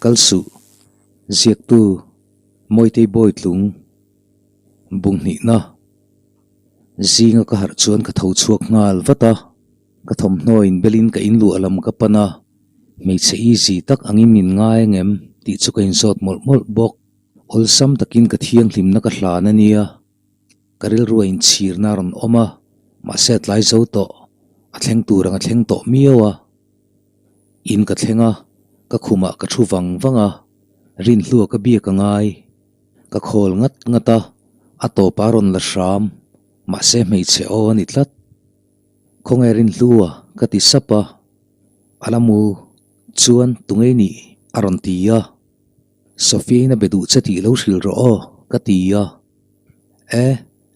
Kal suh, ziaktu Mawitei Bawitlung Bunghnihna zinga ka harh chuan ka tho chhuak nghal vat a, ka thawmhnaw inbelin ka inluah lam ka pan a, hmeichhe easy tak angin min ngai angem tih chu ka inzawt mawlh mawlh bawk. Awlsam takin ka thianghlimna ka hlan a nia, ka rilru a inchhirna a rawn awm a, mahse a tlai zo tawh, a thleng tur ang a thleng tawh miau a. In ka thleng a, ka khumah ka thu vang vang a, Rinhlua ka biak a ngai. Ka khawl ngat ngat a, a tawp a rawn la hram, mahse hmeichhe aw a ni tlat. Khawnge Rinhlua? ka ti sap a, a la mu chuan tungei nih a rawn ti a. Sophia-in a be duh che tih lo hrilh rawh aw, ka ti a. E,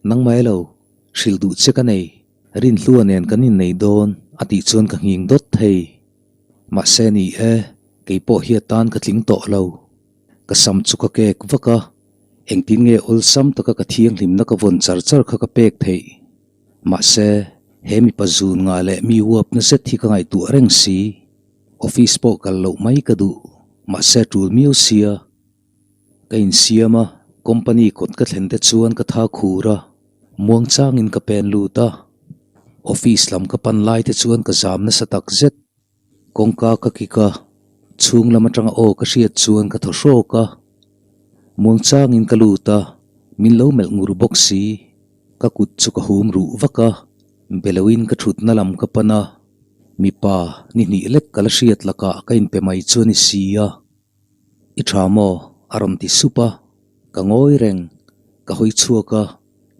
nangmah elo, hrilh duh che ka nei. Rinhlua nen kan innei dawn a tih chuan ka nghing dawt thei. Mahse ni e, kei pawh hi atan ka tling tawh lo. Ka sam chu ka kek vak a, engtin nge awlsam taka ka thianghlimna ka vawn char char kha ka pek theih. Mahse, he mipa zun ngah leh mi uapna zet hi ka ngaihtuah reng si. Office pawh kal loh mai ka duh, mahse tul miau sia. Ka insiam a, company kawt ka thlen te chuan ka tha khur a, muang changin ka pen lut a. Office lam ka pan lai te chuan ka zam nasa tak zet. Kawngka ka kik a, chhung lam atanga aw ka hriat chuan ka thaw hrawk a. Muang changin ka lut a, min lo melh ngur bawk si. Ka kut chu ka hum ruh vak a, beloin ka thutna lam ka pan a. Mipa ni hnih lek ka la hriat lakah ka inpe mai chu a ni si a. I tha maw? a rawn ti sup a, ka ngawi reng, ka hawi chhuak a,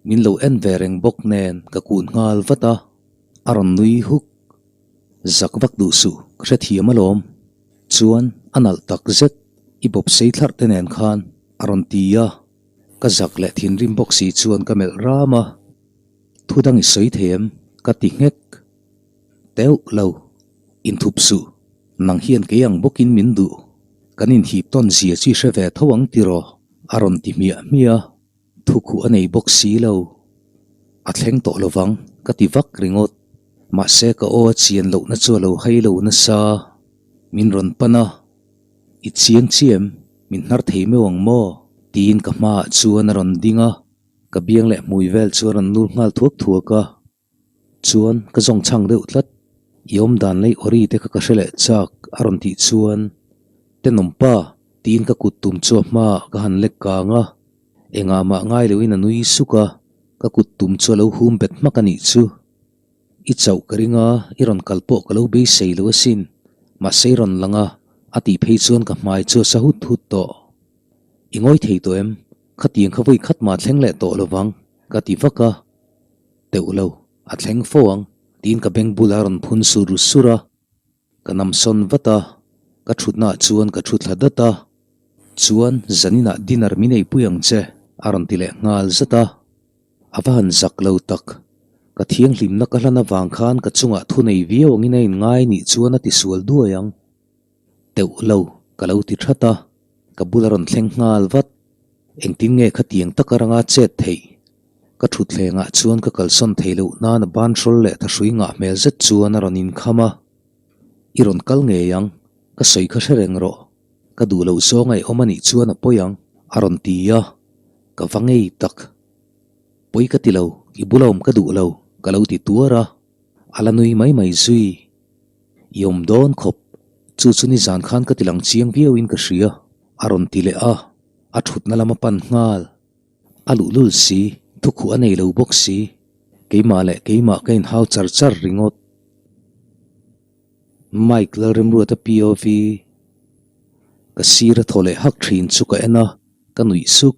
min lo en ve reng bawk nen ka kun nghal vat a, a rawn nui huk. Zak vak duh suh, ka hrethiam alawm. Chuan a nalh tak zet, i bawp sei thlarh te nen khan a rawn ti a, ka zak leh thinrim bawk si chuan ka melh ram a, Thu dang i sawi thei em? ka ti nghek. Teuh lo, inthup suh, nang hian kei ang bawkin min duh, kan inhip tawn zia chi hre ve tho ang tiraw? a rawn ti hmiah hmiah a, thukhuh a nei bawk si lo. A thleng tawh lovang, ka ti vak ringawt. Mahse ka aw a chian lohna chu a lo hai lo nasa, min rawn pan a, I chiang chiam, min hnar thei meuh ang maw? tiin ka hmaah chuan a rawn ding a, ka biang leh hmui vel chu a rawn nul nghal thuak thuak a. Chuan ka zawng chhang deuh tlat, i awm dan lei awri te kha ka hre leh chak a rawn tih chuan Tenawm pa tiin ka kut tum chu a hmaah ka han lek kang a, engah mah ngai loin a nui suk a, ka kut tum chu a lo hum bet hmak a nih chu. I chauh ka ring a, i rawn kal pawh ka lo beisei lo asin, mahse i rawn lang a, a tih phei chuan ka hmai chu a sa hut hut tawh. I ngawi thei tawh em? Khatiang kha vawi khat mah thleng leh tawh lovang, ka ti vak a. Teuh lo, a thleng fo ang, tiin ka beng bulah a rawn phun sur sur a. Ka nam sawn vat a, ka thutnaah chuan ka thu thla dat a. Chuan, zaninah dinner min eipui ang che, a rawn ti leh nghal zat a. A va han zak lo tak. Ka thianghlimna ka hlan avang khan ka chungah thu nei viau angin a inngai nih chuan a ti sual duai ang. Teuh lo, ka lo ti that a, ka bula rawn thleng nghal vat. Engtin nge khatiang taka ranga chet theih? Ka thutthlengah chuan ka kalsawn thei loh nan a ban hrawl leh thahrui ngah hmel zet chuan a rawn inkham a. I rawn kal ngei ang, ka sawi kha hre reng rawh. Ka duh loh zawng a i awm a nih chuan a pawi ang, a rawn ti a. Ka va ngei tak. Pawi ka ti lo, i bula awm ka duh lo, ka lo ti tuar a. A la nui mai mai zui. I awm dawn khawp, chu chu nizan khan ka ti lang chiang viauin ka hria, a rawn ti leh a, a thutna lam a pan nghal. A luhlul si, thukhuh a nei lo bawk si, keimah leh keimah ka inhau char char ringawt. Mike Lalremruata POV Ka sir a thaw leh hak thin chu ka en a, ka nuih suk.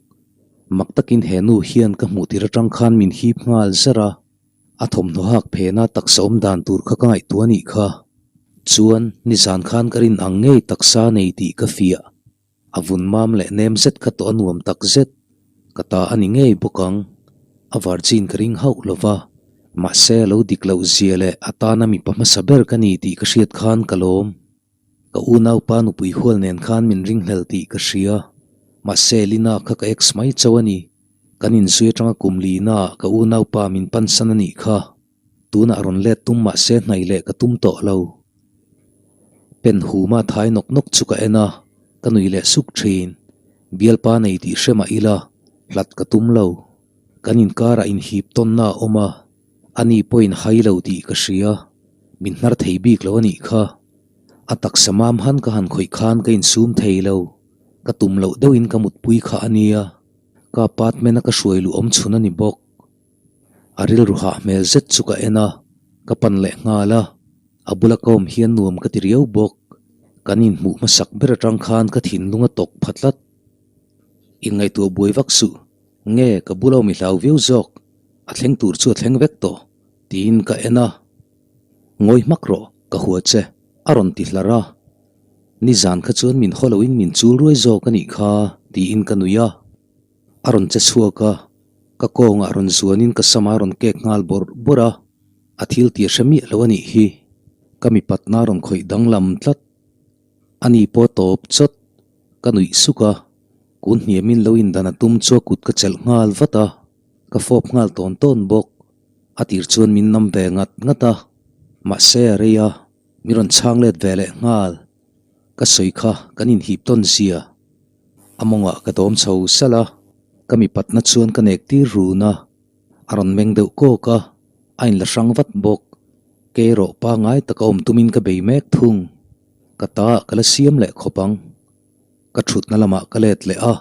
Mak takin he nu hian ka hmuh tir atang khan min hip nghal zar a, a thawmhnaw hak phena taksa awm dan tur kha ka ngaihtuah a nih kha. Chuan nizan khan ka rin ang ngei taksa nei tih ka fiah. A vun mam leh nem zet kha tawh a nuam tak zet. Ka ta a ni ngei bawk ang. A virgin ka ring hauh lo va, mahse a lo dik loh zia leh a tana mipa hmasa ber ka ni tih ka hriat khan ka lawm. Ka unaupa nupui hual nen khan min ringhlel tih ka hria. Mahse Lina kha ka ex mai chauh a ni. Kan inzui atanga kum lina ah ka unaupa min pansan a nih kha. Tunah rawn let tum mahse hnaih leh ka tum tawh lo. Pen huma thai nawk nawk chu ka en a. Ka nui leh suk thin. Bialpa nei tih hre mah ila, hlat ka tum lo. Kan inkarah inhip tawnna a awm a, ani pawhin hai lo tih ka hria. Min hnar thei bik lo a nih kha. A taksa mam han ka han khawih khan ka insum thei lo. Ka tum loh deuhin ka mutpui kha a nia. Ka apartment a ka hruai luh awm chhun a ni bawk. A rilru hah hmel zet chu ka en a, ka pan leh nghal a. A bula ka awm hian nuam ka ti riau bawk. Kan inhmuh hmasak ber atang khan ka thinlung a tawk pha tlat. Inngaihtuah buai vak suh. Nge ka bula awm i hlau viau zawk? A thleng tur chu a thleng vek tawh, tiin ka en a. Ngawi hmak rawh, ka hua che, a rawn ti hlar a. Nizan kha chuan min haw loin min chul ruai zawk a nih kha, tiin ka nui a. A rawn che chhuak a, ka kawngah rawn zuanin ka sama rawn kek nghal bawrh bawrh a, a thil tih a hre miah lo a nih hi. Ka mipatna rawn khawih danglam tlat. A ni pawh tawp chawt, ka nuih suk a, kun hniamin lo indan a tum chu a kut ka chelh nghal vat a, ka fawp nghal tawn tawn bawk. A tir chuan min nam ve ngat ngat a, mahse a rei a, min rawn chhang let ve leh nghal. Ka sawi kha kan inhip tawn zia. A mawngah ka dawm chho salh a, ka mipatna chuan ka nek tir run a, a rawn meng deuh kawk a, a inla hrang vat bawk. Kei erawh pangai taka awm tumin ka bei mek thung. Ka ta ah ka la siam leh khawp ang. Ka thutna lamah ka let leh a.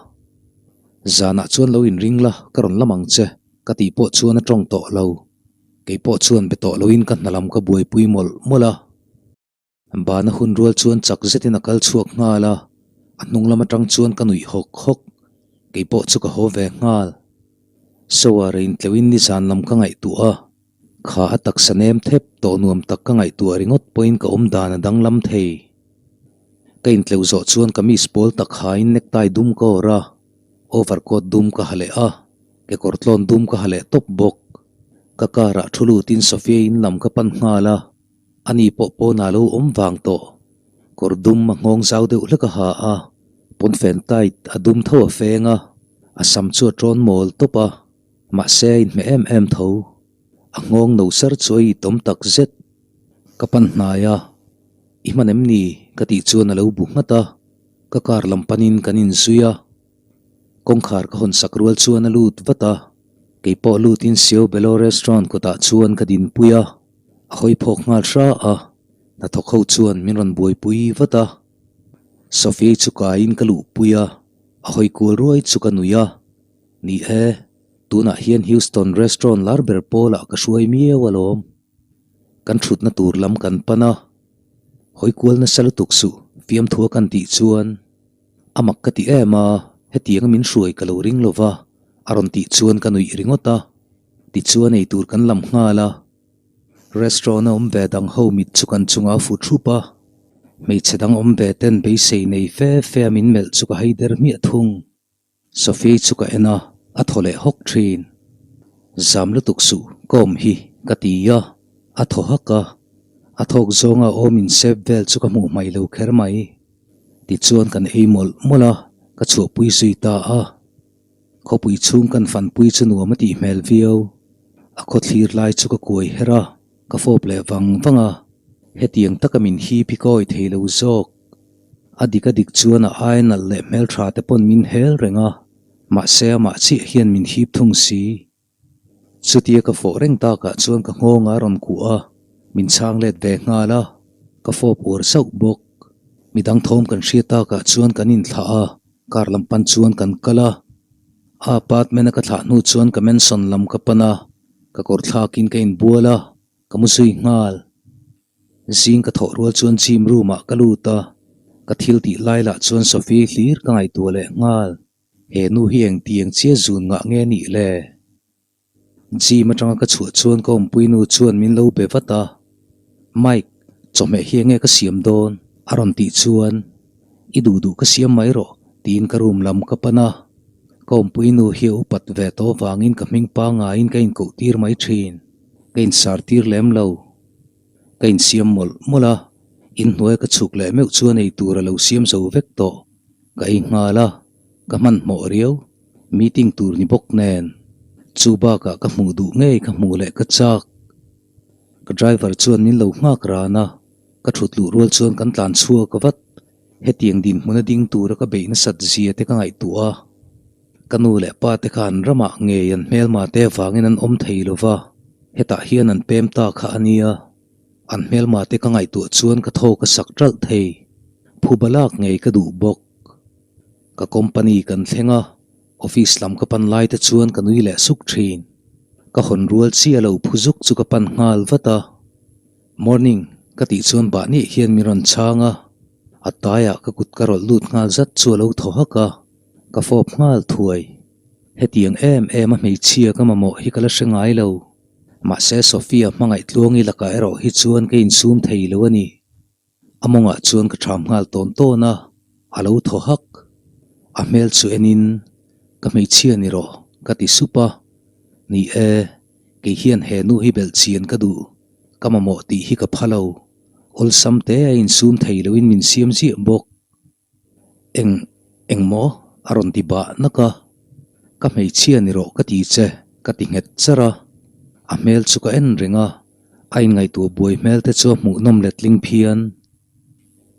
Zanah chuan lo inring la, ka rawn lam ang che, ka tih pawh chuan a tawng tawh lo. Kei pawh chuan be tawh loin ka hna lam ka buaipui mawlh mawlh a. Bana hun rual chuan chak zetin a kal chhuak nghal a, a hnung lam atang chuan ka nuih hawk hawk. Kei pawh chu ka haw ve nghal. Shower a intleuhin nizan lam ka ngaihtuah a, kha a taksa nem thep tawh nuam tak ka ngaihtuah ringawt pawhin ka awm dan a danglam thei. Ka intleuh zawh chuan kamis pawl tak hain necktie dum ka awrh a, overcoat dum ka ha leh a, kekawr tlawn dum ka ha leh tawp bawk. Ka car ah thu lutin Sophia in lam ka pan nghal a. Ani pawh pawnah lo awm vang tawh. Kawr dum a nghawng zau deuh hlek a ha a, pawnfen tight a dum tho a feng a, a sam chu a tawn mawl tawp a, mahse a inhmeh em em tho. A nghawng no sar chu a itawm tak zet. Ka pan hnai a, I hman em ni? ka tih chuan a lo bu nghat a, ka car lam panin kan inzui a. Kawngkhar ka hawn sak rual chuan a lut vat a, keipawh lutin Sio Belo Restaurant kawtah chuan ka dinpui a. A hawi phawk nghal hra a, hnathawk ho chuan min rawn buaipui vat a. Sophie chu kaiin ka luhpui a, a hawi kual ruai chu ka nui a. Ni e, tunah hian Houston restaurant lar ber pawlah ka hruai miau alawm. Kan thutna tur lam kan pan a, hawi kual nasa lutuk suh fiamthua kan tih chuan a mak ka ti em a, hetianga min hruai ka lo ring lova a rawn tih chuan ka nuih ringawt a. Tichuan ei tur kan lam nghal a, restaurant a awm ve dang ho mit chu kan chungah a fu thup a, hmeichhe dang awm ve ten beisei nei fe fe a min melh chu ka hai der hmiah thung. Sophie chu ka en a, a thaw leh hawk thin. Zam lutuk suh ka awm hi ka ti a, a thaw hak a, a thawk zawnga awm insep vel chu ka hmuh hmaih lo kher mai. Tichuan kan ei mawlh mawlh a, ka chhuahpui zui ta a. Khawpui chhung kan fanpui chu nuam a tih hmel viau. A khawthlir lai chu ka kuai her a, ka fawp leh vang vang a. Hetiang taka min hip hi ka awi thei lo zawk. A dik a dik chuan a ai nalh leh hmeltha te pawn min hel reng a, mahse amah chiah hian min hip thung si. Chutia ka fawh reng takah chuan ka nghawng a rawn kuah a, min chhang let ve nghal a, ka fawp uar sauh bawk. Midang thawm kan hriat takah chuan kan inthlah a, car lam pan chuan kan kal a. A apartment a ka thlah hnu chuan ka mansion lam ka pan a, ka kawr thlakin ka inbual a, ka mu zui nghal. Zing ka thawh rual chuan gym room ah ka lut a, ka thil tih lai lah chuan Sophie hlir ka ngaihtuah leh nghal. He nu hi eng tiang chiah zun ngah nge nih le? Gym atanga ka chhuah chuan ka awmpui nu chuan min lo be vat a, Mike, chawhmeh hi enge ka siam dawn? a rawn tih chuan, I duh duh ka siam mai rawh tiin ka room lam ka pan a. Ka awmpui nu hi a upat ve tawh avangin ka hming pangaiin ka inkoh tir mai thin. Ka insar tir lem lo. Ka insiam mawlh mawlh a, inhnuaia ka chhuk leh meuh chuan ei tur a lo siam zo vek tawh. Ka ei nghal a, ka hmanhmawh riau, meeting tur ni bawk nen. Chu bakah ka hmuh duh ngei ka hmuh leh ka chak. Ka driver chuan min lo nghak ran a, ka thut luh rual chuan kan tlan chhuak vat. Hetiang dinhmuna ding tura ka beih nasat zia te ka ngaihtuah a. Ka nu leh pa te kha an ramah ngei an hmelma te avangin an awm thei lo va, hetah hian an pem ta kha a nia. An hmelma te ka ngaihtuah chuan ka thaw ka sak ṭalh thei. Phuba lak ngei ka duh bawk. Ka company kan thleng a, office lam ka pan lai te chuan ka nui leh suk ṭhin. Ka hawn rual chiah lo phu zuk chu ka pan nghal vat a. Morning, ka tih chuan bahnih hian min rawn chhang a, a taiah ka kut ka rawlh lut nghal zat chu a lo thaw hak a, ka fawp nghal thuai. Hetiang em em a hmeichhia ka mamawh hi ka la hre ngai lo. Mahse Sophia hmangaih tluangi lakah erawh hi chuan ka insum thei lo a ni. A mawngah chuan ka ṭham nghal tawn tawn a, a lo thaw hak. A hmel chu enin, Ka hmeichhia ni rawh, ka ti sup a. Ni e, kei hian he nu hi belh chian ka duh, ka mamawh tih hi ka pha lo. Awlsam te a insum thei loin min siam ziah bawk. Eng, eng maw? a rawn ti bah nak a. Ka hmeichhia ni rawh ka ti che, ka ti nghet char a. A hmel chu ka en reng a, a inngaihtuah buai hmel te chu a hmuhnawm letling phian.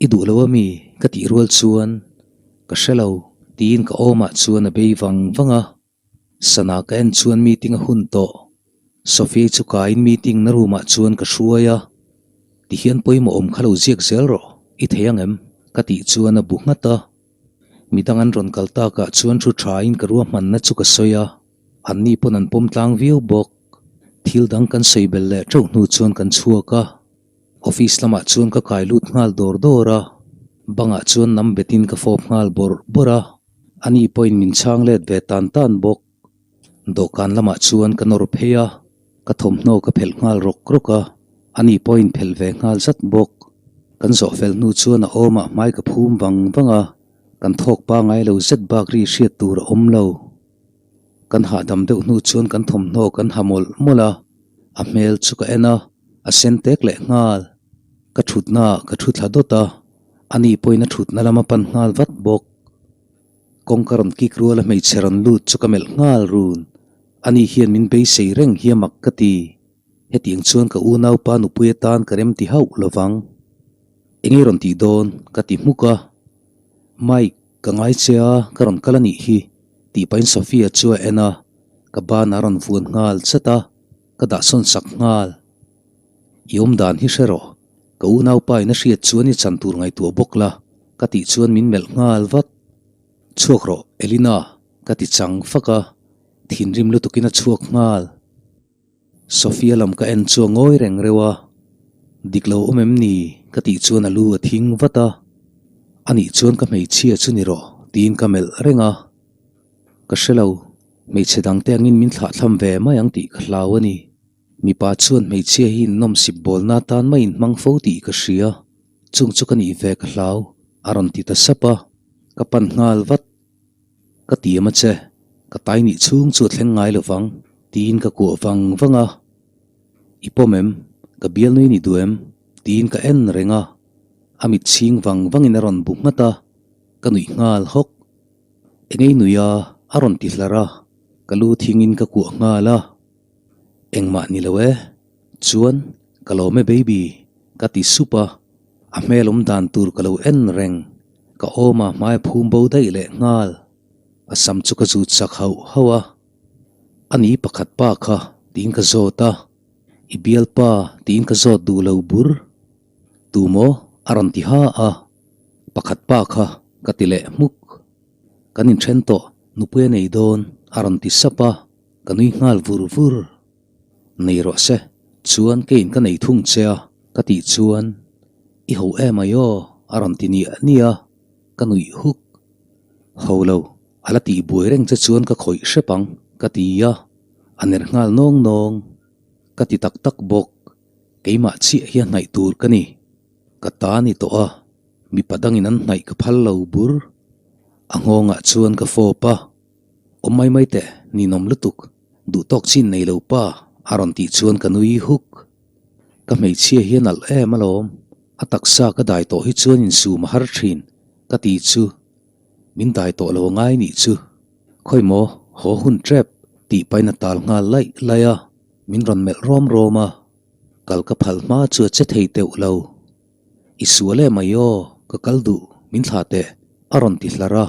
I duh lo a mi? ka tih rual chuan, Ka hre lo, tiin ka awmah chuan a bei vang vang a. Sana ka en chuan meeting a hun tawh. Sophie chu kaiin meeting na room ah chuan ka hruai a, Tihian pawimawh awm kha lo ziak zel rawh, i thei ang em? ka tih chuan a bu nghat a. Midang an rawn kal takah chuan thu thain ka ruahmanna chu ka sawi a, anni pawn an pawm tlang viau bawk. Thil dang kan sawi belh leh teuh hnu chuan kan chhuak a, office lamah chuan ka kai lut nghal dawr dawr a, bangah chuan nam betin ka fawp nghal bawrh bawrh a. Ani pawhin min chhang let ve tan tan bawk. Dawhkan lamah chuan ka nawr phei a, ka thawmhnaw ka phelh nghal rawk rawk a, ani pawhin phelh ve nghal zat bawk. Kan zawh fel hnu chuan a awmah hmai ka phum vang vang a, kan thawk pangai lo zet bak ri hriat tur a awm lo. Kan hahdam deuh hnu chuan kan thawmhnaw kan ha mawlh mawlh a, a hmel chu ka en a, a sen tek leh nghal. Ka thutnaah ka thu thla dawt a. Ani pawhin a thutna lam a pan nghal vat bawk. Kawngka rawn kik rual a hmeichhe rawn lut chu ka melh nghal run. Ani hian min beisei reng hi a mak ka ti. Hetiang chuan ka unaupa nupui atan ka rem ti hauh lo vang. Enge rawn tih dawn? ka ti hmuk a. Mike, ka ngai che a, ka rawn kal a nih hi, tih pahin Sophia chu a en a, ka ban a rawn vuan nghal chat a, ka dahsawn sak nghal. I awm dan hi hre rawh, ka unaupa in a hriat chuan i chan tur ngaihtuah bawk la, ka tih chuan min melh nghal vat. Chhuak rawh, Elina, ka ti chang fak a, thinrim lutukin a chhuak nghal. Sophia lam ka en chu a ngawi reng reuh a, Dik lo awm em ni? ka tih chuan a lu a thing vat a, Anih chuan ka hmeichhia chu ni rawh, tiin ka melh reng a. Ka hre lo, hmeichhe dangte angin min thlahthlam ve mai ang tih ka hlau a ni. Mipa chuan hmeichhia hi innawmsip bawlna atan mai inhmang fo tih ka hria, chung chu ka nih ve ka hlau, a rawn ti ta sap a, ka pan nghal vat. Ka tiam a che, ka tai nih chhung chu a thleng ngai lo vang, tiin ka kuah vang vang a. I pawm em? Ka bialnui ni duh em? tiin ka en reng a, a mit chhing vang vangin a rawn bu nghat a, ka nuih nghal hawk. Engei nui a, a rawn ti hlar a, ka lu thingin ka kuah nghal a. Engmah ni lo e, chuan ka lawm e baby, ka ti sup a, a hmel awm dan tur ka lo en reng, ka awm a hmai a phum bo daih leh nghal, a sam chu ka zut sak hauh hauh a, A ni pakhat pa kha tiin ka zawt a, I bialpa tiin ka zawt duh lo bur, tu maw a rawn ti ha a, pakhat pa kha ka ti leh hmuk, kan inthen tawh nupui a nei dawn a rawn ti sap a. Ka nui nghal vur vur. Nei rawh se, chuan keiin ka nei thung che a, ka tih chuan, I ho em ai aw, a rawn ti niah niah a, ka nuih huk. Ho lo, a la tih buai reng che chuan ka khawih hrep ang, ka ti a, a ner nghal nawng nawng. Ka ti tak tak bawk, keimah chiah hi a hnaih tur ka ni. Ka ta ni tawh a, mipa dangin an hnaih ka phal lo bur. A nghawngah chuan ka fawp a. Awm mai mai teh, ninawm lutuk, duh tawk chin nei lo pa, a rawn tih chuan ka nui huk. Ka hmeichhia hi a nalh em alawm, a taksa ka dai tawh hi chuan insum a har thin, ka ti chu. Min dai tawh lo angai nih chu. Khawi maw, haw hun tep, tih pahin a tal nghal laih laih a, min rawn melh rawm rawm a. Kal ka phal hma chu a che thei teuh lo. I sual em ai aw, ka kal duh, min. Min thlah teh, a rawn ti hlar a.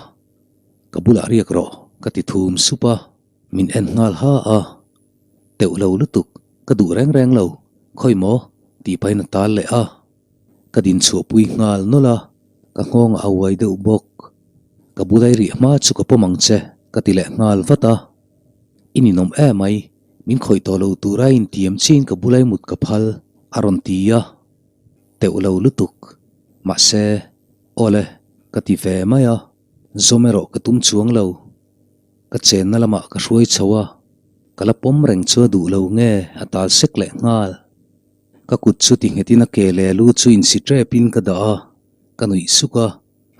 Ka bulah riak rawh, ka ti thum sup a. Min en nghal ha a. Teuh lo lutuk, ka duh reng reng lo, khawi maw? tih pahin a tal leh a. Ka din chhuahpui nghal nawlh a, ka nghawngah a uai deuh bawk. Ka bulai rih hma chu ka pawm ang che, ka ti leh nghal vat a. I ninawm emai, min khawih tawh lo tura intiam chiin ka bulai mut ka phal, a rawn ti a. Teuh lo lutuk. Mahse, awle, ka ti ve mai a, zawm erawh ka tum chuang lo. Ka chenna lamah ka hruai chho a, ka la pawm reng chu a duh lo nge a tal sek leh nghal. Ka kut chu ti nghetin a ke leh lu chu insi tepin ka dah a, ka nuih suk a,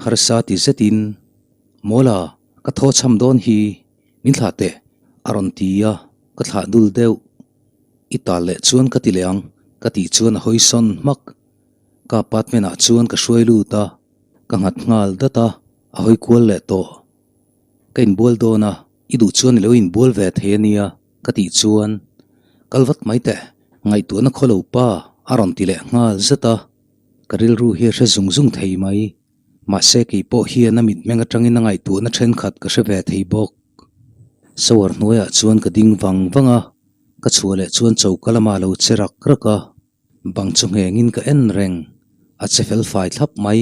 harsa ti zetin, Mawla, ka thaw chham dawn hi, min thlah teh, a rawn ti a, ka thlah dul deuh. I tal leh chuan ka ti leh ang, ka tih chuan a hawi sawn hmak. Ka apartment ah chuan ka hruai lut a, ka nghat nghal dat a, a hawi kual leh tawh. Ka inbual dawn a, i duh chuan i lo inbual ve thei a nia, ka tih chuan, Kal vat mai teh, ngaihtuahna khaw lo pa, a rawn ti leh nghal zet a. Ka rilru hi a hre zung zung thei mai. Mahse kei pawh hian a mitmeng atangin a ngaihtuahna thenkhat ka hre ve thei bawk. Shower hnuaiah chuan ka ding vang vang a, ka chhuah leh chuan choka lamah a lo che rak rak a. Bang chu nghengin ka en reng, a che fel fai thlap mai.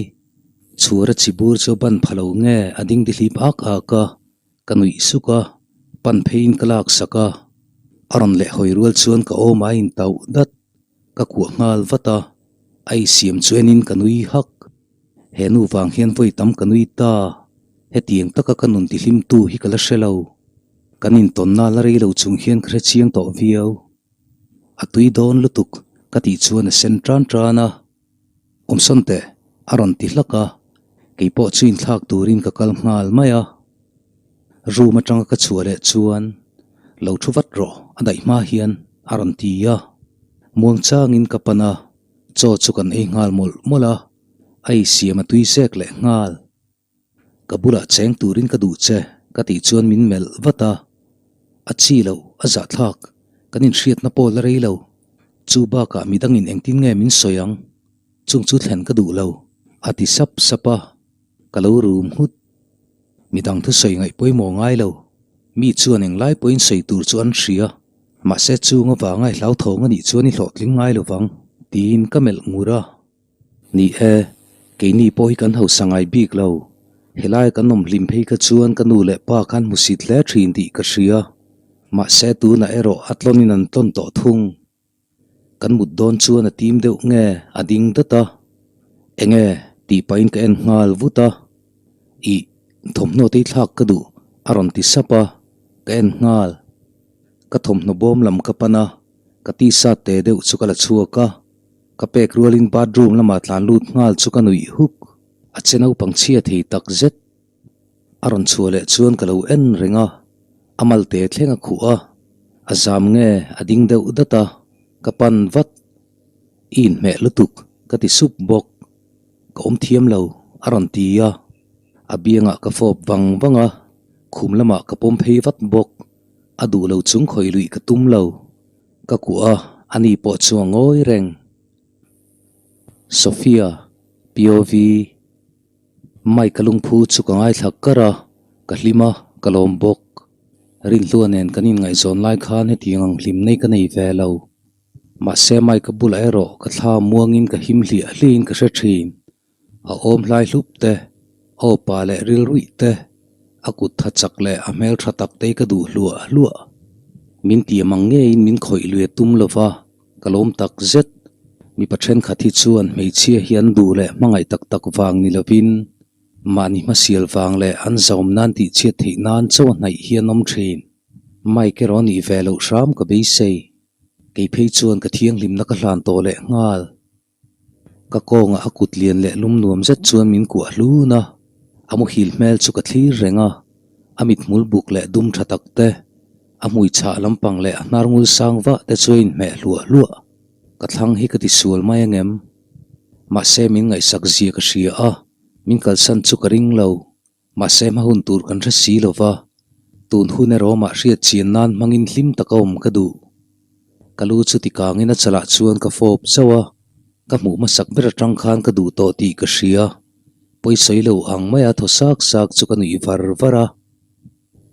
Chhura chi bur chu a ban pha lo nge a ding dihlip ak ak a, ka nuih suk a, pan pheiin ka lak sak a. A rawn leh hawi rual chuan ka awm a intauh dat, ka kuah nghal vat a, a isiam chu enin ka nui hak. He nu vang hian vawi tam ka nui ta, hetiang taka ka nun tihlimtu hi ka la hre lo. Kan intawnna la rei lo chung hian ka hre chiang tawh viau. A tui dawn lutuk ka tih chuan a sen tan tan a, Awmsawn teh a rawn ti hlak a, kei pawh chu inthlak turin ka kal nghal mai a. Room atanga ka chhuah leh chuan lo thu vat rawh a daih hma hian a rawn ti a, muangchangin ka pan a, chaw chu kan ei nghal mawlh mawlh a, a insiam a tui zek leh nghal. Ka bulah cheng turin ka duh che ka tih chuan min melh vat a, a chi loh, a zahthlak, kan inhriatna pawh la rei lo. Chu bakah midangin engtin nge min sawi ang? Chung chu thlen ka duh lo, a ti sap sap a, ka lo rum nghut. Midang thusawi ngaih pawimawh ngai lo, mi chuan englai pawhin sawi tur chu an hria, mahse chung avanga i hlauthawng a nih chuan i hlawhtling ngai lo vang, tiin ka melh ngur a. Ni e, keini pawh hi kan hausa ngai bik lo. Helai kan awm hlim phei kha chuan ka nu leh pa khan hmusit hle thin tih ka hria. Mahse tunah erawh a tlawnin an tlawn tawh thung. Kan mut dawn chuan a tim deuh nge a ding dat a. Enge tih pahin ka en nghal vut a. Ih, thawmhnaw te hi thlak ka duh a rawn ti sap a, ka en nghal. Ka thawmhnaw bawm lam ka pan a, ka t-shirt te deuh chu ka la chhuak a. Ka pek rualin bathroom lamah tlan lut nghal chu ka nuih huk. A che naupang chhia thei tak zet. A rawn chhuah leh chuan ka lo en reng a, a malte thleng a khuh a, a zam nge a ding deuh dat a, ka pan vat. I inhmeh lutuk ka ti sup bawk. Ka awm thiam lo a rawn ti a, a biangah ka fawp vang vang a, khum lamah ka pawm phei vat bawk. A duh lo chung khawih luih ka tum lo. Ka kuah a, ani pawh chu a ngawi reng. Sophia, POV, Mike a lungphu chu ka ngaithla kar a, ka hlim a, ka lawm bawk. Rinhlua nen kan inngaihzawn lai khan hetiang ang hlim nei ka nei ve lo. Mahse Mike a bulah erawh ka thla muangin ka him hliah hliahin ka hre thin. A awm hlai hlup te, a awpa leh rilruih te, a kut tha chak leh a hmel tha tak te hi ka duh hluah hluah. Min tiam ang ngeiin min khawih lui a tum lo va, ka lawm tak zet. Mipa thenkhat hi chuan hmeichhia hi an duh leh hmangaih tak tak vang ni lovin mahni hmasial vang leh an zawm nan tihchhiat theih nan chaw a hnaih hi an awm thin. Mike erawh a nih ve loh hram ka beisei. Kei phei chuan ka thianghlimna ka hlan tawh leh nghal. Ka kawngah a kut lian leh lum nuam zet chuan min kuah hlun a, a muhil hmel chu ka thlir reng a, a mithmul buk leh dum tha tak te, a hmui chhah lampang leh a hnar ngul sang vah te chu a inhmeh hluah hluah. Ka thlang hi ka tisual mai angem? Mahse min ngaihsak zia ka hria a, min kalsan chu ka ring lo. Mahse hma hun tur kan hre si lo va, tun hun erawh mah hriat chian nan hmangin hlim taka awm ka duh. Ka lu chu ti kangin a chalah chuan ka fawp zauh a, ka hmuh hmasak ber atang khan ka duh tawh tih ka hria. Pawisawi lo ang maia thaw sak sak chu ka nuih var var a.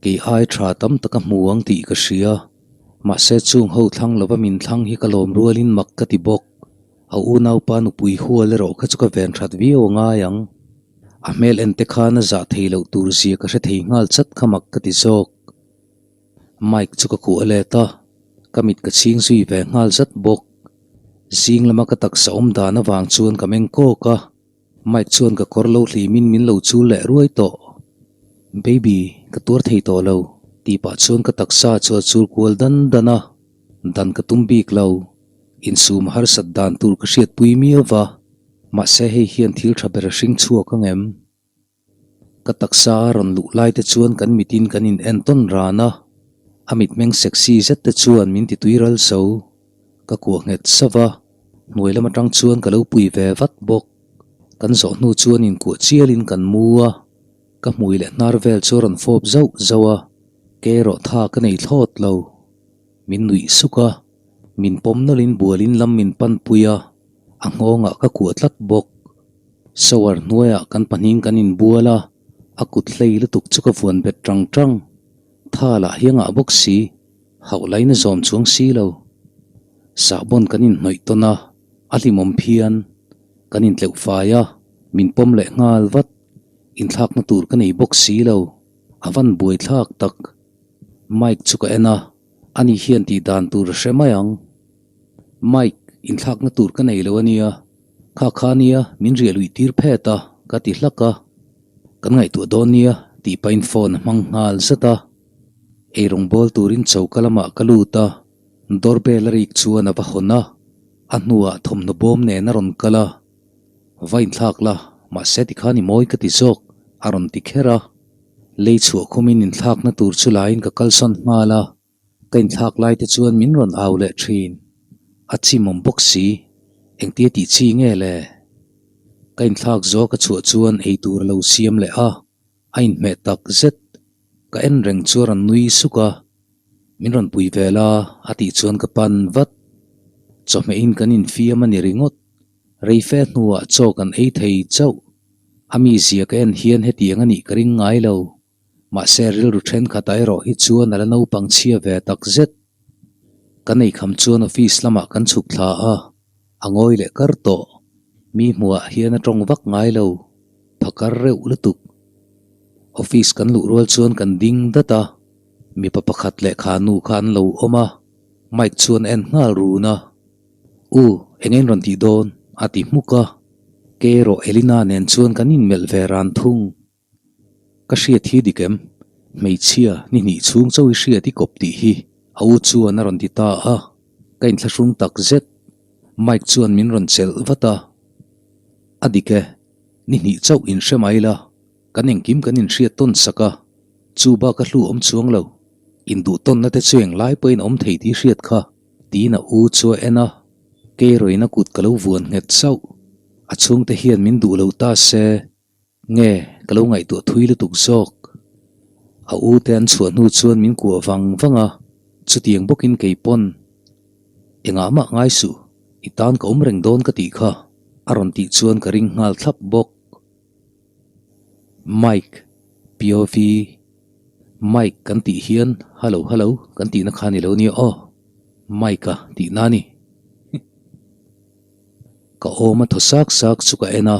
Kei ai tha tam tak a hmu ang tih ka hria. Mahse chung ho thlang lova min thlang hi ka lawm rualin mak ka ti bawk. A unaupa nupui hual erawh kha chu ka ven that viau a ngai ang. A hmel en te khan a zah thei loh tur zia ka hre thei nghal chat kha mak ka ti zawk. Mike chu ka kuah let a, ka mit ka chhing zui ve nghal zat bawk. Zing lama ka taksa awm dan avang chuan ka meng kawk a, Mike chuan ka kawr lo hlimin min lo chul leh ruai tawh. Baby, ka tuar thei tawh lo, tih pah chuan ka taksa chu a chul kual dan dan a, dan ka tum bik lo. Insum harsat dan tur ka hriatpui miau va, mahse hei hian thil tha ber a hring chhuak ang em? Ka taksa a rawn luh lai te chuan kan mitin kan in en tawn ran a, a mitmeng sexy zet te chuan min ti tui ral zo. Ka kuah nghet sauh a, hnuai lam atang chuan ka lo pui ve vat bawk. Kan zawh hnu chuan inkuah chialin kan mu a, ka hmui leh hnar vel chu a rawn fawp zauh zauh a, ke erawh tha ka nei thlawt lo. Min nuih suk a, min pawm nawlhin bualin lam min panpui a, a nghawngah ka kuah tlat bawk. Shower hnuaiah kan pahnih kan inbual a, a kut hlei lutuk chu ka vuan bet tang tang. Tha lah hi a ngah bawk si, hauh lain a zawm chuang si lo. Sahbawn kan inhnawih tawn a, a hlimawm phian. Kan intleuh fai a, min pawm leh nghal vat. Inthlakna tur ka nei bawk si lo, a van buaithlak tak. Mike chu ka en a, ani hian tih dan tur a hre mai ang. Mike, inthlakna tur ka nei lo a nia, kha kha nia min riah luih tir phet a, ka ti hlak a. Kan ngaihtuah dawn nia tih pahin phone a hmang nghal zat a. Eirawng bawl turin choka lamah ka lut a, doorbell a rik chuan a va hawn a, a hnuah thawmhnaw bawm nen a rawn kal a. Va inthlak la, mahse tikhan i mawi ka ti zawk, a rawn ti kher a. Lei chhuah khumin inthlakna tur chu laiin ka kalsawn nghal a, ka inthlak lai te chuan min rawn au leh thin. A chimawm bawk si, engtia tih chi nge le? Ka inthlak zawk a chhuah chuan eitur a lo siam leh a, a inhmeh tak zet. Ka en reng chu a rawn nui suk a, min rawn pui ve la a tih chuan ka pan vat. Chawhmehin kan infiam a ni ringawt. Rei fe hnuah chaw kan ei thei chauh. A mizia ka en hian hetiang a nih ka ring ngai lo. Mahse rilru thenkhatah erawh hi chuan a la naupang chhia ve tak zet. Kan eikham chuan office lamah kan chhuk thla a, a ngawi leh kar tawh. Mi hmuhah hian a tawng vak ngai lo. Phakar reuh lutuk. Office kan luh rual chuan kan ding dat a, mipa pakhat leh khanu kha an lo awm a, Mike chuan a en nghal run a. U, eng in rawn tih dawn? a ti hmuk a. Kei erawh Elina nen chuan kan inmelh ve ran thung. Ka hriat hi dik em? Hmeichhia, ni hnih chhung chauh i hriat i kawp tih hi a u chuan a rawn ti ta a. Ka inthlahrung tak zet. Mike chuan min rawn chelh vat a. A dik e, ni hnih chauh inhre mai la, kan engkim kan inhriat tawn sak a, chu bak a hlu awm chuang lo. Induh tawnna te chu englai pawhin awm thei tih hriat kha. Tiin a u chu a en a, kei rawin a kut ka lo vuan nghet sauh. A chhungte hian min duh lo ta se, nge ka lo ngaihtuah thui lutuk zawk. A u te an chhuah hnu chuan min kuah vang vang a, chutiang bawkin kei pawn, Engah mah ngai suh, i tan ka awm reng dawn ka tih kha, a rawn tih chuan ka ring nghal thlap bawk. Mike, POV, Mike kan tih hian hallo hallo kan tihna kha ni lo nia aw, Mike-a tihna a ni. Ka awm a thaw sak sak chu ka en a,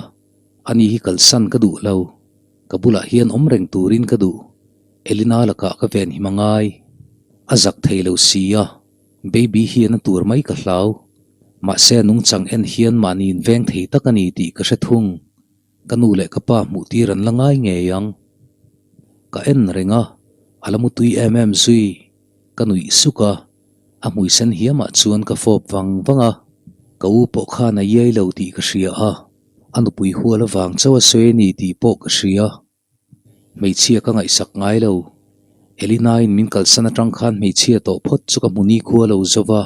ani hi kalsan ka duh lo, ka bulah hian awm reng turin ka duh, Elina lakah ka venhim a ngai, a zak thei lo si a, baby hian a tur mai ka hlau, mahse a nungchang en hian mahni inveng thei tak a ni tih ka hre thung. Ka nu leh ka pa hmuh tir an la ngai ngei ang. Ka en reng a, a la mutui em em zui. Ka nuih suk a, a hmui sen hiamah chuan ka fawp vang vang a. Ka u pawh khan a iai lo tih ka hria a, a nupui hual avang chauh a sawi a ni tih pawh ka hria. Hmeichhia ka ngaihsak ngai lo. Elina-in min kalsan atang khan hmeichhia tawh phawt chu ka hmu nikhua lo zo va,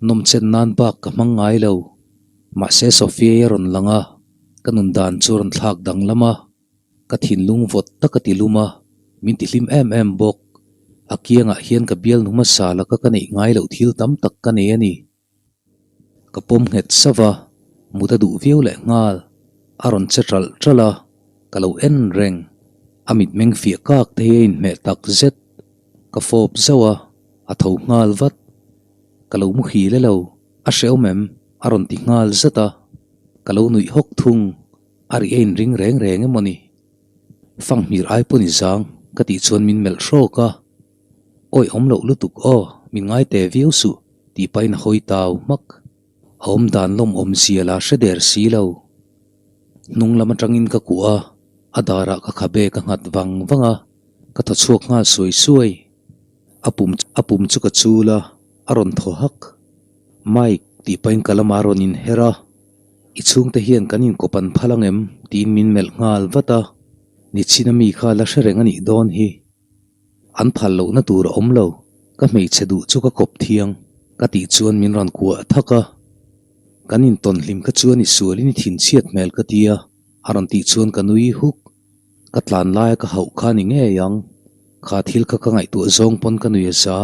nawmchen nan bak ka hmang ngai lo. Mahse Sophia-i a rawn lang a, ka nun dan chu a rawn thlak danglam a, ka thinlung vawt tak a ti lum a, min ti hlim em em bawk. A kiangah hian ka bialnu hmasa laka ka neih ngai loh thil tam tak ka nei a ni. Ka pawm nghet sauh a, mut a duh viau leh nghal. A rawn che ṭalh ṭalh a. Ka lo en reng. A mitmeng fiah kak te hi a inhmeh tak zet. Ka fawp zauh a, a tho nghal vat. Ka lo muhil e lo, a hrehawm em? A rawn ti nghal zat a. Ka lo nuih hawk thung, a ri a inring reng reng emaw ni? Fanghmir ai pawn i zang, ka tih chuan min melh hrawk a. Awi awm loh lutuk aw, min ngai te viau suh, tih pahin a hawi tau hmak. A awm dan lawm awmzia la hre der si lo. Hnung lam atangin ka kuah a, a darah ka khabe ka nghat vang vang a, ka thaw chhuak nghal suai suai. A pum a pum chu ka chul a, a rawn thaw hak. Mike tih pahin ka lamah a rawn inher a, I chhungte hian kan inkawp an phal ang em? tiin min melh nghal vat a, Nichhin a mi kha la hre reng a nih dawn hi. An phal lohna tur a awm lo, ka hmeichhe duh chu ka kawp thiang, ka tih chuan min rawn kuah thak a. Kan intawn hlim kha chuan i sualin i thinchhiat hmel ka ti a, a rawn tih chuan ka nui huk. Ka tlan laia ka hauh kha ni ngei ang, kha thil kha ka ngaihtuah zawng pawn ka nui a za.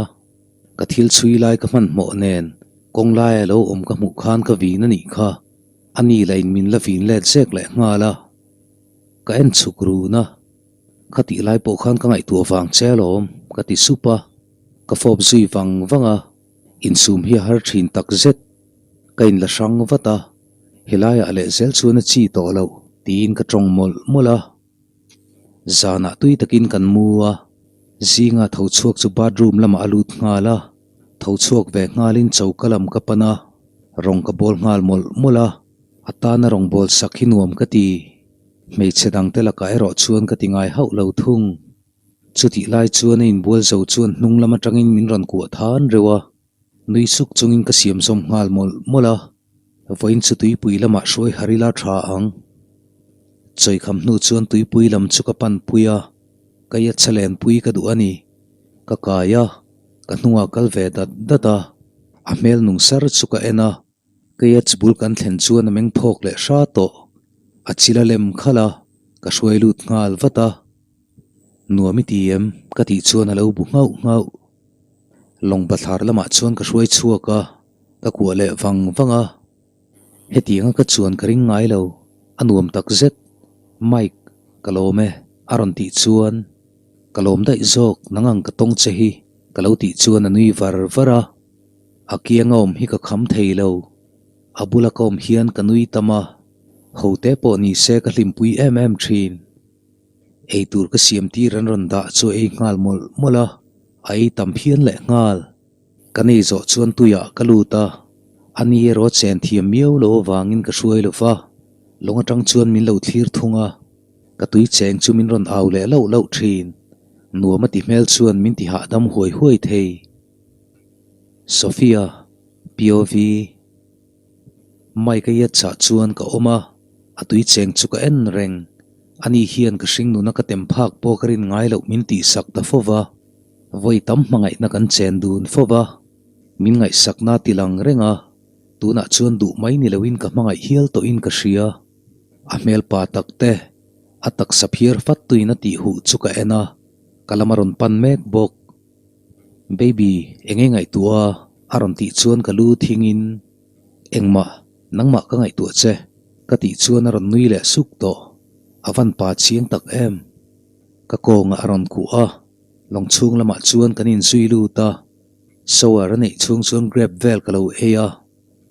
Ka thil chhui lai ka hmanhmawh nen kawng laia lo awm ka hmuh khan ka vin a nih kha, a ni lah in min la vin let zek leh nghal a. Ka en chhuk run a. Kha tih lai pawh khan ka ngaihtuah vang che alawm, ka ti sup a. Ka fawp zui vang vang a, insum hi a har thin tak zet. Ka inla hrang vat a, helaiah leh zel chuan a chi tawh loh tiin ka tawng mawlh mawlh a. Zanah tui takin kan mu a, zinga tho chhuak chu bathroom lamah a lut nghal a, tho chhuak ve nghalin choka lam ka pan a, rawng ka bawl nghal mawlh mawlh a, a tana rawng bawl sak hi nuam ka ti. Hmeichhe dangte lakah erawh chuan ka ti ngai hauh lo thung. Chutih lai chuan a inbual zo chuan hnung lam atangin min rawn kuah than reuh a, nui suk chungin ka siam zawm nghal mawlh mawlh a. Vawiin chu tuipui lamah hruai har ila tha ang. Chawikham hnu chuan tuipui lam chu ka pan pui a, ka iatchhe lenpui ka duh a ni. Ka kai a, ka hnungah kal ve dat dat a, a hmel nung sar chu ka en a. Keia chbul kan thlen chuan a meng phawk leh hra tawh. A chil a lem khalh a, ka hruai lut nghal vat a. Nuam i ti em? ka tih chuan a lo bu nghauh nghauh. Lawng bathlar lamah chuan ka hruai chhuak a, ka kuah leh vang vang a. Hetianga ka chuan ka ring ngai lo, a nuam tak zet. Mike, ka lawm e, a rawn tih chuan ka lawm daih zawk nang ang ka tawng che hi, ka lo tih chuan a nui var var a. A kianga awm hi ka kham thei lo. A bula ka awm hian ka nui tam a, hote pawh ni se ka hlimpui em em thin. Eitur ka siam tir an rawn dah chu a ei nghal mawlh mawlh a, a ei tam phian leh nghal. Ka nei zawh chuan tuiah ka lut a, a ni erawh chen thiam miau lo avangin ka hruai lo va, lawng atang chuan min lo thlir thung a, ka tui cheng chu min rawn au leh lauh lauh thin. Nuam a ti hmel chuan min ti hahdam huai huai thei. Sophia, POV, Mike a iat chah chuan ka awm a, a tui cheng chu ka en reng. Ani hian ka hring nuna ka tem phak pawh ka rin ngai loh min tihsak ta fo va. Vawi tam hmangaihna kan chen dun fo va, min ngaihsakna ti lang reng a, tunah chuan duh mai ni loin ka hmangaih hial tawhin ka hria. A hmel pa tak te, a taksa phiar fat tuin a tih huh chu ka en a, ka lam a rawn pan mek bawk. Baby, eng nge ngaihtuah a? A rawn tih chuan ka lu thingin, Engmah, nangmah ka ngaihtuah che, ka tih chuan a rawn nui leh suk tawh. A van pa chiang tak em? Ka kawngah a rawn kuh a, lawng chhung lamah chuan kan inzui lut a. Shower a neih chhung chuan grape vel ka lo ei a,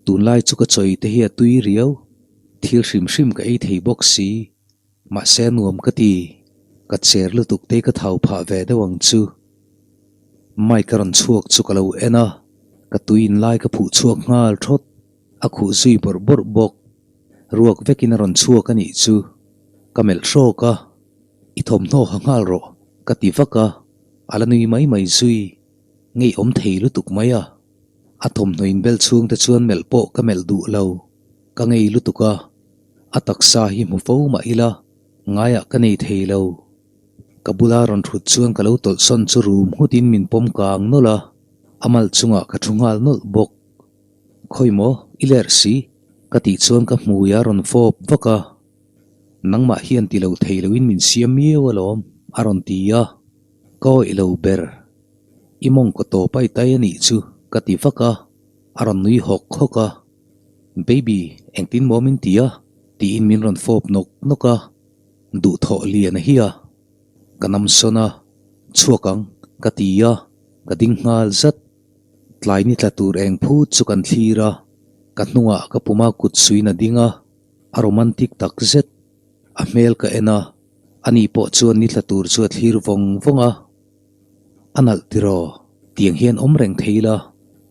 tunlai chu ka chawi te hi a tui riau. Thil hrim hrim ka ei thei bawk si. Mahse nuam ka ti, ka cher lutuk te ka thau phah ve deuh ang chu. Mike a rawn chhuak chu ka lo en a, ka tui in lai ka phuh chhuak nghal thawt, a khuh zui bawrh bawrh bawk. Ruak vekin a rawn chhuak a nih chu. Ka melh hrawk a, I thawmhnaw ha nghal rawh, ka ti vak a, a la nui mai mai zui. Ngeiawm thei lutuk mai a. A thawmhnaw in bel chhung te chuan melh pawh ka melh duh lo, ka ngei lutuk a. A taksa hi hmu fo mah ila, ngaiah ka nei thei lo. Ka bula rawn thut chuan ka lo tawlhsawn chu rum nghutin min pawm kang nawlh a, a mal chungah ka thu nghal nawlh bawk. Khawi maw, i lerh si? Ka tih chuan ka hmui a rawn fawp vak a. Nangmah hian ti lo thei loin min siam miau alawm, a rawn ti a. Ka awih lo ber. I mawngkaw tawp a i tai a nih chu, ka ti vak a, a rawn nui hawk hawk a. Baby, engtin maw min ti a? tiin min rawn fawp nawk nawk a. Duhthawh lian a hi a. Ka namsawn a, chhuak ang, ka ti a, ka ding nghal zat. Tlai ni tla tur eng phut chu kan thlir a, ka hnungah ka puma kut suin a ding a, a romantic tak zet. A hmel ka en a, ani pawh chuan ni tla tur chu a thlir vawng vawng a. A nalh tiraw, tiang hian awm reng thei ila,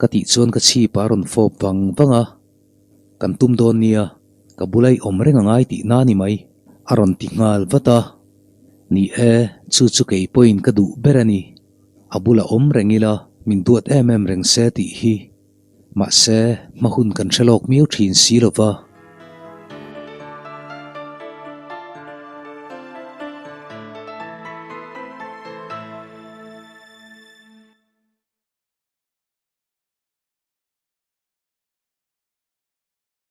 ka tih chuan ka chhip a rawn fawp vang vang a. Kan tum dawn nia, ka bula i awm reng a ngai tih na ni mai, a rawn ti nghal vat a. Ni e, chu chu kei pawhin ka duh ber a ni. A bula awm reng ila min duat em em reng se tih hi. Mahse, hma hun kan hre lawk miau thin si lo va.